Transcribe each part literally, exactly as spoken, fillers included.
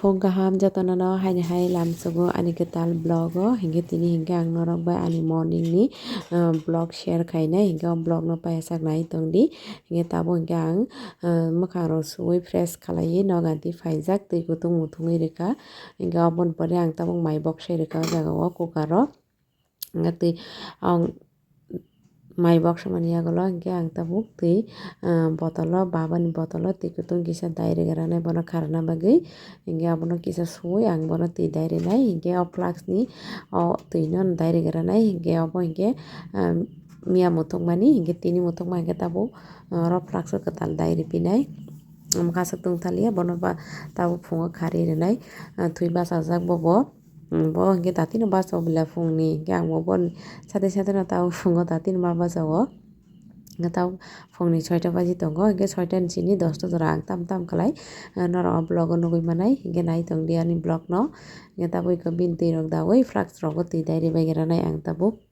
Phung kaham jotono no haini hai lamsogo ani kwtal vlog o, hinkhe tini hinkhe ang norok bai ani morning ni, ah, vlog share khainai, hinkhe o vlog no paiyasak nai tongdi, hinkhe tabuk hinkhe ang, ah, mwkhang rok suwi fresh khalaiwi noga di phaijak, twi kutung muthungwi rwkha, hinkhe oboni pore ang tabuk mai boksai rwkha o jaga o cooker o. Hingke twi ang mai boksomani yagulo hingke ang tabuk twi, ah, botolo, babani botolo twi kutung kisa dai rwgranai bono kharna bagwi. Hingke abono kisa suwi ang bono twi dai rwnai. Hingke o flask ni o twi no dai rwgranai. Hingke obo hingke, ah, miya muthungmani hingke tini muthungma hingke tabuk, ah, oro flask o kwtal dai rwpinai. Omo kaisa tongthaliya bono ba tabuk phungo kharwi rwnai. Ah, twi bachajak bobo. Bo hingke datino baso bwla phungni, hingke ang bo bon sade sade no tabuk phungo datino ma baso o. Hingke tabuk phungni soita baji tongo, hingke soita ni sini dosta jora ang tam tam khlai, ah, norok o vlog o nugui manai, hingke nai tongdi ani vlog no. Hingke tabuk iko bini twi rok daui flask rogo twi dai rwbai gra nai ang tabuk.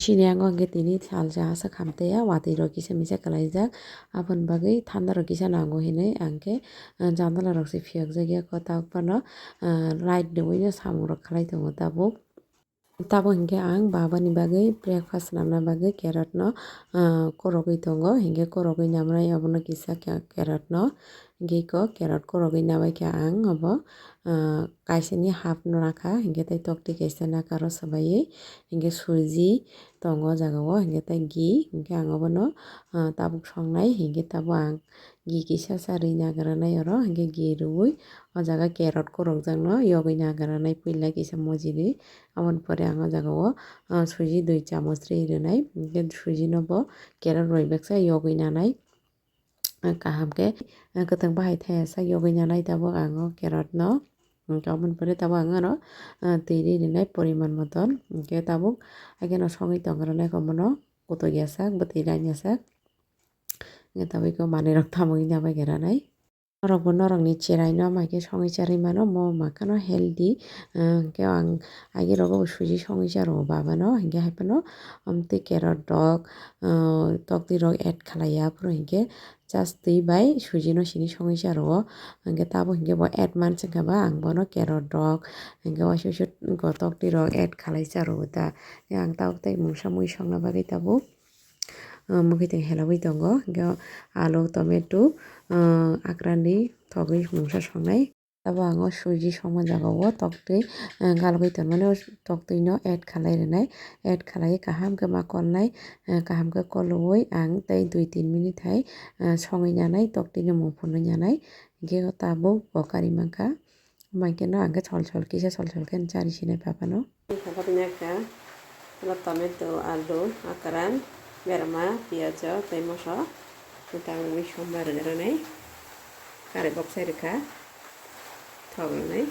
Sini ang hingke tini salsa aswk hamtaiya, watwi rok kisa misa khlaijak. Aboni bagwi thanda rok kisa nango hinui ang khe, ah, jandala rok se phiyok jak ya, kotak phano, ah, light rwui no samung rok khlai tongo tabuk. Tabuk hingke ang babani bagwi breakfast namna bagwi carrot no, ah, korogwi tongo, hingke korogwi namnai obono kisa carrot no. Hingke iko carrot korogwi nabaikha ang obo, ah, kaisani half no rakha, hingke tei tokti kaisa naka aro swbaiwi, hingke suji tongo o jaga o, hingke tei ghee, hingke ang obono, ah, tabuk songnai, hingke tabuk ang ghee kisa sa rwi nagra nai oro, hingke ghee rwui o jaga carrot korokjakno yogwi nagra nai puila kisa mojili, aboni pore ang o jaga o, ah, suji dui chamoch rwi rwnai, hingke suji no bo carrot rwi baksa yogwi nanai. Kaham khe, ah, kwtang bahai thaya sak yogwi nanai tabuk ang o carrot no. Hingke aboni pore tabuk ang aro, ah, twi ri rinai poriman moton. Hingke tabuk haikhe no songwi tong rwnai khe omono kutuk ya sak, bwtwi ranya sak. Hingke tabuk iko manwi rok tamo wngya bai khe ranai. Norok bo norok ni cherai no ama khe songwi charwi mano, mo ma kheno healthy. Ah, hingke ang agi rogo bo suji songwi cha rwo baba no. Hingke hai phano, um, twi carrot rok, ah, tokti rok add khlai ya phuru hingke. Just twi bai suji no sini songwi cha rwo. Hingke tabuk hingke bo add mansi kha ba ang bono carrot rok, hingke waisa waisa tokti rok add khlai cha rwo ta. Ang tabuk tei mungsa mui songna bagwi tabuk, ah, mwkhwtwng helogwi tongo. Hingke alu, tomato, ah, akrani thogwi mungsa songnai. Tabuk ang o suji songma jaga o toktwi, eh, galgwi tonmani o toktwi no add khalai rwnai. Add khalai kaham khe ma kolnai, eh, kaham khe koloi ang tei dui tin minute hai, eh, songwi nanai, toktwi no mung phunui nanai. Hingke o tabuk bo kari mankha. Mankhe no ang khe sol sol kisa sol sol khe chari sinai papa no. Hingke bo tini ekka tomato, alu, akran, berma, piyajo tei moso. Tangwi sombar rwnai. Kari boksai rwkha. Thok rwnai.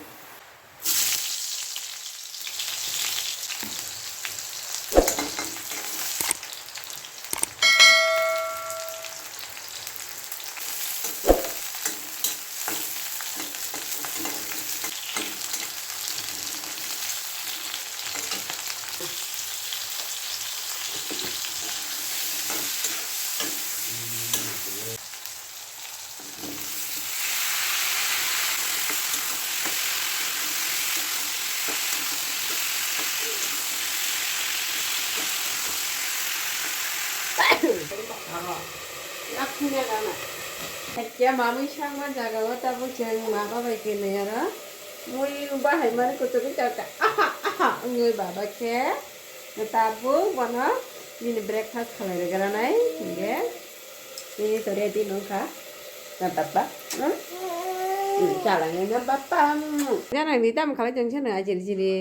Kya mamui sangma jaga o tabuk chwng ma babai khe nai aro mui bahai mani kuchugui chaka aha aha wngwi baba khe tabuk bono nini breakfast khalai rwgranai hingke. Tini to ready nongkha. Na baba. Hmm? Hmm, chalangwi na baba. Hmm. Janang di tam khalai tong sano ajiri jiri.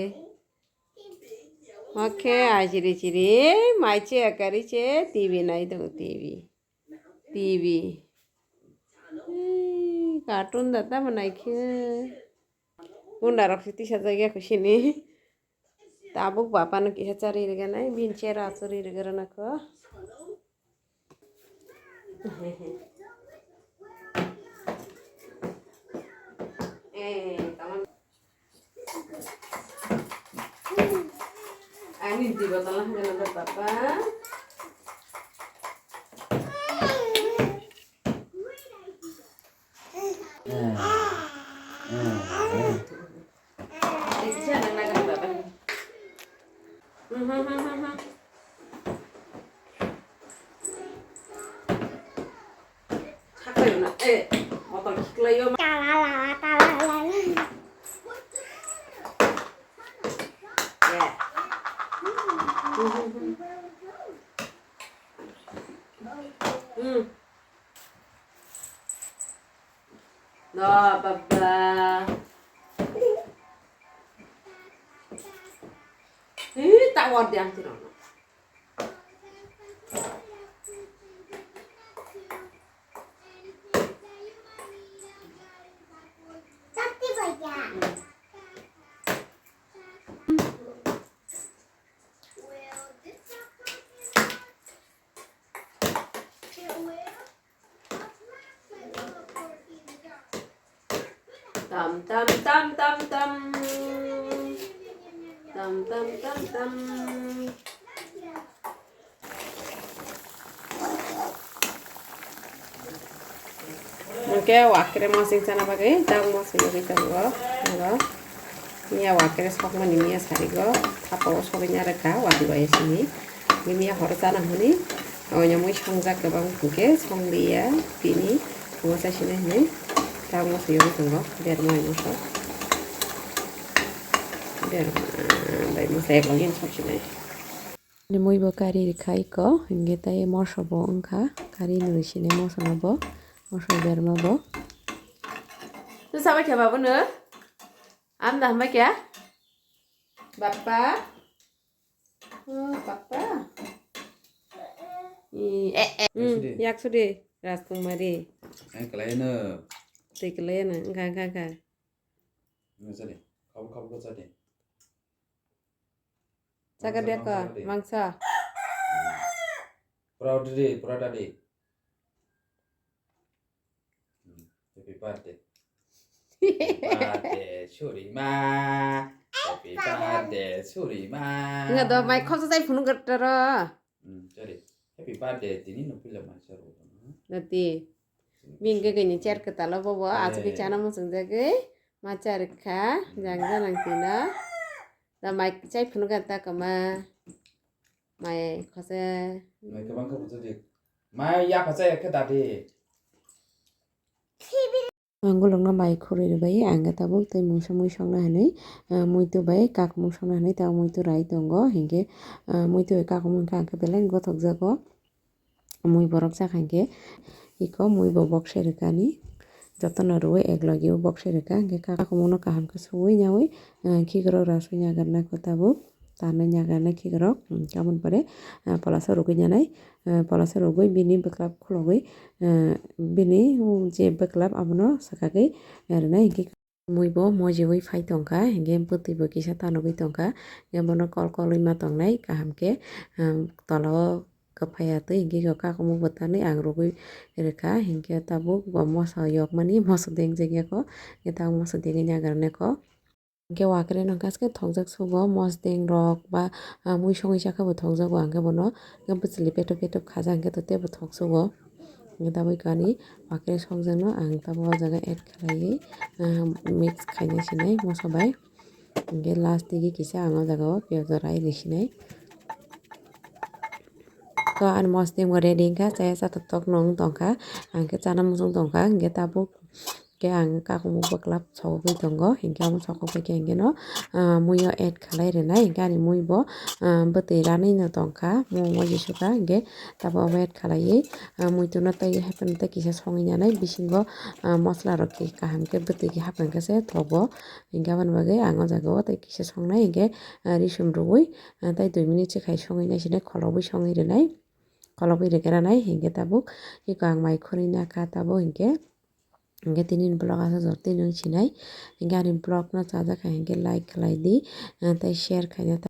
Oke, ajiri jiri. Mai che akari che T V nai tongo T V. T V. Ei, cartoon da tamo nai khe. Gunda rok si tisa jagya kho sini. Tabuk bapano kisa chari rwgwnai, bini chera achugwi rwgwrwna kho. Eh, tama. Ani di botol na hangna papa. Saklayo na, eh, botol khiklayo. Talalala, talalala. Eh. Hmm. No, baba. Ih, tak war di ang tiro. Tam, tam, tam, tam, tam. Tam, tam, tam, tam. Hwnkhe wakre mosing chana bagwi tabuk mosing bagwi tongo. Aro miya wakre sokmani miya sarigo. Thapao sogwi narwkha wadi bai simi. Bini horo chana hwnwi oinamwi songjak kwbang hwnkhe songliya bini omo chai sinai hwnwi tabuk moso yogwi tongo berma moso berma bai moso eklogwi sok sinai. Mui bo kari rikha iko hwnkhe tei moso bo wngkha kari nwi sinai moso no bo moso berma bo. Twi sabai khe babono amda hambai khe bappa. Oh, papa. Eh, eh. Hmm, yaksudi, Rajkumari. Ang kelaino. Tei kelaino, engka, engka, engka. Ini sadi, kabu, kabu sadi. Chaga mangsa, deko, mangsa sadi. Mangsa. Pura dadi, pura dadi. Hmm, happy birthday. Happy birthday, Surima. Happy birthday, Surima. Enggak dong, mai khobsa sai phunuk gertero. Hmm, sorry. Happy birthday, tini no pila mai saro. Nati. Bini gagini chair ketalo bobo, eh, achugwi chana muchungjagwi. Ma chair kha, jang janang tino. Da mai chai phunuk gata kama. Mai khose. Mai kwbang khe bujo di. Mai ya khose khe dadi. Ang golokno mai khurui rwbai, ang khe tabuk tei mui songna hinwi, ah, muitu bai kakmung songna hinwi tabuk muitu rai tongo, hinkhe, ah, muitu bai kakmung hinkhe ang khe belai gothok jago. Mui borok chakha hinkhe iko mui bo bokse rwkani, jotono rwui eklogi o bokse rwkha, hinkhe kakmungno kaham khe suui yaui, ah, khikrok rasui nagarnai khe tabuk. Tanai nagarnai khikrok, hmm, aboni pore, ah, polasa rwgwi nanai, ah, polasa rwgwi bini bwklap khulogwi, ah, bini, hmm, je bwklap abono swkagwi, ah, rwnai hinkhe mui bo mojiui phai tongkha, hinkhe bwtwi bo kisa tanogwi tongkha, hinkhe bono kol kolwi ma tongnai kaham khe, ah, tola o kwphai ya twi hinkhe kakmung bo tanwi ang rwgwi rwkha, hinkhe tabuk bo moso yokmani moso deng jeng yako, hinkhe tabuk moso dengwi nagarnai kho. Hinkhe wakre no gaske thokjak sugo, mosdeng rok ba, ah, mui songwi chakhe bo thokjago, hinkhe bono bwchwlwi petep petep khaja hinkhe to teibo thoksugo. Hinkhe tabuk ani wakre sokjakno ang tabuk o jaga add khlaiwi, ah, mix khaina sinai moso bai. Hinkhe last digi kisa ang o jaga o piyaj rai ri sinai. To ani mosdeng bo ready wngkha, chaya cha tok tok no wng tongkha, ang khe chana muchung tongkha, hinkhe tabuk. Khe ang kakmung bwklap sogwi tongo, hinkhe omo sokok bai khe hinkhe no, ah, mui o add khlai rwnai, hinkhe ani mui bo, ah, bwtwi ranwi no tongkha, mung o jisukha, hinkhe tabuk omo add khlaiwi, ah, muitu no tei haphano tei kisa songwi nanai, bisingo, ah, mosola rok khe kaham khe bwtwi khe hapang khe se thogo, hinkhe aboni bagwi ang o jaga o tei kisa songnai, hinkhe, ah, risum rwui, ah, tei dui minute se khai songwi nai sinai, kholobwi songwi rwnai, kholobwi rwkhe ranai, hinkhe tabuk iko ang mai khurui nakha tabuk hinkhe. Hinkhe tini ni vlog aswk jora twi nung sinai. Hinkhe ani vlog no chajak kha hinkhe like khlai di, ah, tei share khaina ta.